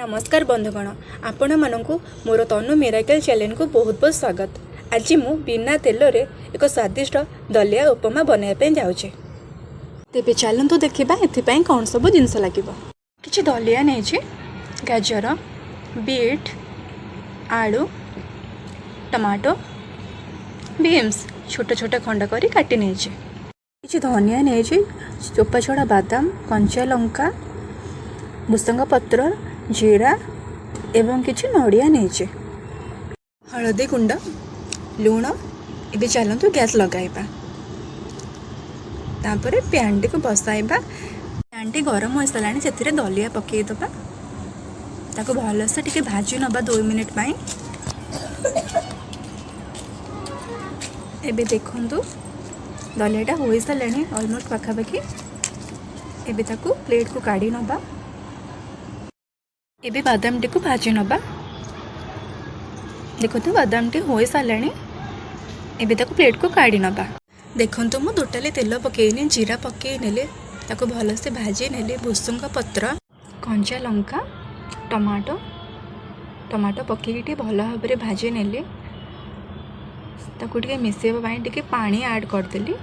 ନମସ୍କାର ବନ୍ଧୁଗଣ, ଆପଣମାନଙ୍କୁ ମୋର ତନୁ ମିରାକେଲ୍ ଚ୍ୟାନେଲକୁ ବହୁତ ବହୁତ ସ୍ୱାଗତ। ଆଜି ମୁଁ ବିନା ତେଲରେ ଏକ ସ୍ୱାଦିଷ୍ଟ ଦଲିଆ ଉପମା ବନାଇବା ପାଇଁ ଯାଉଛି। ତେବେ ଚାଲନ୍ତୁ ଦେଖିବା ଏଥିପାଇଁ କ'ଣ ସବୁ ଜିନିଷ ଲାଗିବ। କିଛି ଦଲିଆ ନେଇଛି, ଗାଜର, ବିଟ୍, ଆଳୁ, ଟମାଟୋ, ବିନ୍ସ ଛୋଟ ଛୋଟ ଖଣ୍ଡ କରି କାଟି ନେଇଛି। କିଛି ଧନିଆ ନେଇଛି, ଚୋପା ଛଡ଼ା ବାଦାମ, କଞ୍ଚା ଲଙ୍କା, ଭୃସଙ୍ଗ ପତ୍ର, ଜିରା ଏବଂ କିଛି ନଡ଼ିଆ ନେଇଛି, ହଳଦୀ ଗୁଣ୍ଡ, ଲୁଣ। ଏବେ ଚାଲନ୍ତୁ ଗ୍ୟାସ୍ ଲଗାଇବା। ତାପରେ ପ୍ୟାନ୍ଟିକୁ ବସାଇବା। ପ୍ୟାନ୍ଟି ଗରମ ହୋଇସାରିଲାଣି, ସେଥିରେ ଦଲିଆ ପକାଇଦେବା। ତାକୁ ଭଲସେ ଟିକେ ଭାଜି ନେବା 2 ମିନିଟ୍ ପାଇଁ। ଏବେ ଦେଖନ୍ତୁ, ଦଲିଆଟା ହୋଇସାରିଲାଣି ଅଲମୋଷ୍ଟ ପାଖାପାଖି। ଏବେ ତାକୁ ପ୍ଲେଟ୍କୁ କାଢ଼ି ନେବା। ଏବେ ବାଦାମଟିକୁ ଭାଜି ନେବା। ଦେଖନ୍ତୁ, ବାଦାମଟି ହୋଇସାରିଲାଣି। ଏବେ ତାକୁ ପ୍ଲେଟ୍କୁ କାଢ଼ି ନେବା। ଦେଖନ୍ତୁ, ମୁଁ ଟୋଟାଲି ତେଲ ପକାଇନି। ଜିରା ପକାଇ ନେଲି, ତାକୁ ଭଲସେ ଭାଜି ନେଲି। ଭୃସଙ୍ଗ ପତ୍ର, କଞ୍ଚା ଲଙ୍କା, ଟମାଟୋ ଟମାଟୋ ପକାଇକି ଟିକେ ଭଲ ଭାବରେ ଭାଜି ନେଲି। ତାକୁ ଟିକେ ମିଶାଇବା ପାଇଁ ଟିକେ ପାଣି ଆଡ଼୍ କରିଦେଲି।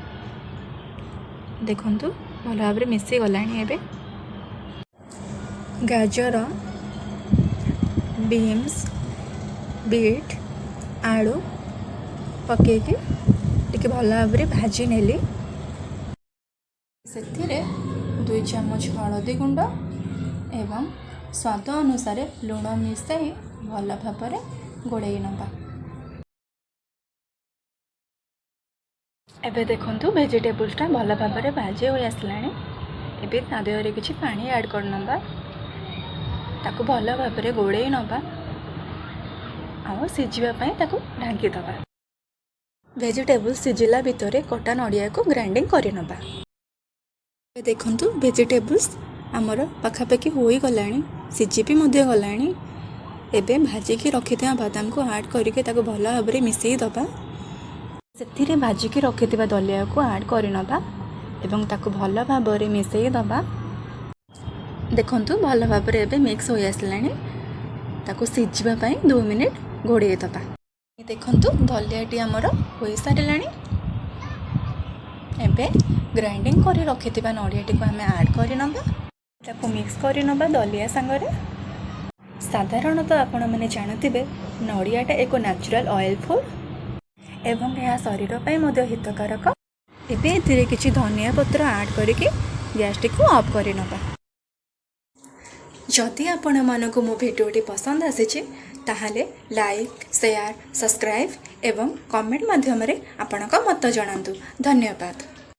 ଦେଖନ୍ତୁ, ଭଲ ଭାବରେ ମିଶିଗଲାଣି। ଏବେ ଗାଜର, ବିନ୍ସ, ବିଟ୍, ଆଳୁ ପକାଇକି ଟିକେ ଭଲ ଭାବରେ ଭାଜି ନେଲି। ସେଥିରେ 2 ଚାମଚ ହଳଦୀ ଗୁଣ୍ଡ ଏବଂ ସ୍ୱାଦ ଅନୁସାରେ ଲୁଣ ମିଶାଇ ଭଲ ଭାବରେ ଗୋଳେଇ ନେବା। ଏବେ ଦେଖନ୍ତୁ, ଭେଜିଟେବୁଲ୍ସଟା ଭଲ ଭାବରେ ଭାଜି ହୋଇ ଆସିଲାଣି। ଏବେ ତା ଦେହରେ କିଛି ପାଣି ଆଡ଼୍ କରିନେବା। ତାକୁ ଭଲ ଭାବରେ ଗୋଳେଇ ନେବା ଆଉ ସିଝିବା ପାଇଁ ତାକୁ ଢାଙ୍କି ଦେବା। ଭେଜିଟେବୁଲ୍ସ ସିଝିଲା ଭିତରେ କଟା ନଡ଼ିଆକୁ ଗ୍ରାଇଣ୍ଡିଙ୍ଗ କରିନେବା। ଦେଖନ୍ତୁ, ଭେଜିଟେବୁଲ୍ସ ଆମର ପାଖାପାଖି ହୋଇଗଲାଣି, ସିଝି ବି ମଧ୍ୟ ଗଲାଣି। ଏବେ ଭାଜିକି ରଖିଥିବା ବାଦାମକୁ ଆଡ଼୍ କରିକି ତାକୁ ଭଲ ଭାବରେ ମିଶାଇ ଦେବା। ସେଥିରେ ଭାଜିକି ରଖିଥିବା ଦଲିଆକୁ ଆଡ଼୍ କରିନେବା ଏବଂ ତାକୁ ଭଲ ଭାବରେ ମିଶାଇ ଦେବା। ଦେଖନ୍ତୁ, ଭଲ ଭାବରେ ଏବେ ମିକ୍ସ ହୋଇ ଆସିଲାଣି। ତାକୁ ସିଝିବା ପାଇଁ 2 ମିନିଟ୍ ଘୋଡ଼େଇ ଦେବା। ଦେଖନ୍ତୁ, ଦଲିଆଟି ଆମର ହୋଇସାରିଲାଣି। ଏବେ ଗ୍ରାଇଣ୍ଡିଙ୍ଗ କରି ରଖିଥିବା ନଡ଼ିଆଟିକୁ ଆମେ ଆଡ଼୍ କରିନେବା। ତାକୁ ମିକ୍ସ କରିନେବା ଦଲିଆ ସାଙ୍ଗରେ। ସାଧାରଣତଃ ଆପଣମାନେ ଜାଣୁଥିବେ, ନଡ଼ିଆଟା ଏକ ନ୍ୟାଚୁରାଲ୍ ଅଏଲ୍ ଫୁଡ଼୍ ଏବଂ ଏହା ଶରୀର ପାଇଁ ମଧ୍ୟ ହିତକାରକ। ଏବେ ଏଥିରେ କିଛି ଧନିଆ ପତ୍ର ଆଡ଼୍ କରିକି ଗ୍ୟାସ୍ଟିକୁ ଅଫ୍ କରିନେବା। ଯଦି ଆପଣମାନଙ୍କୁ ମୋ ଭିଡ଼ିଓଟି ପସନ୍ଦ ଆସିଛି, ତାହେଲେ ଲାଇକ୍, ସେୟାର, ସବସ୍କ୍ରାଇବ୍ ଏବଂ କମେଣ୍ଟ ମାଧ୍ୟମରେ ଆପଣଙ୍କ ମତ ଜଣାନ୍ତୁ। ଧନ୍ୟବାଦ।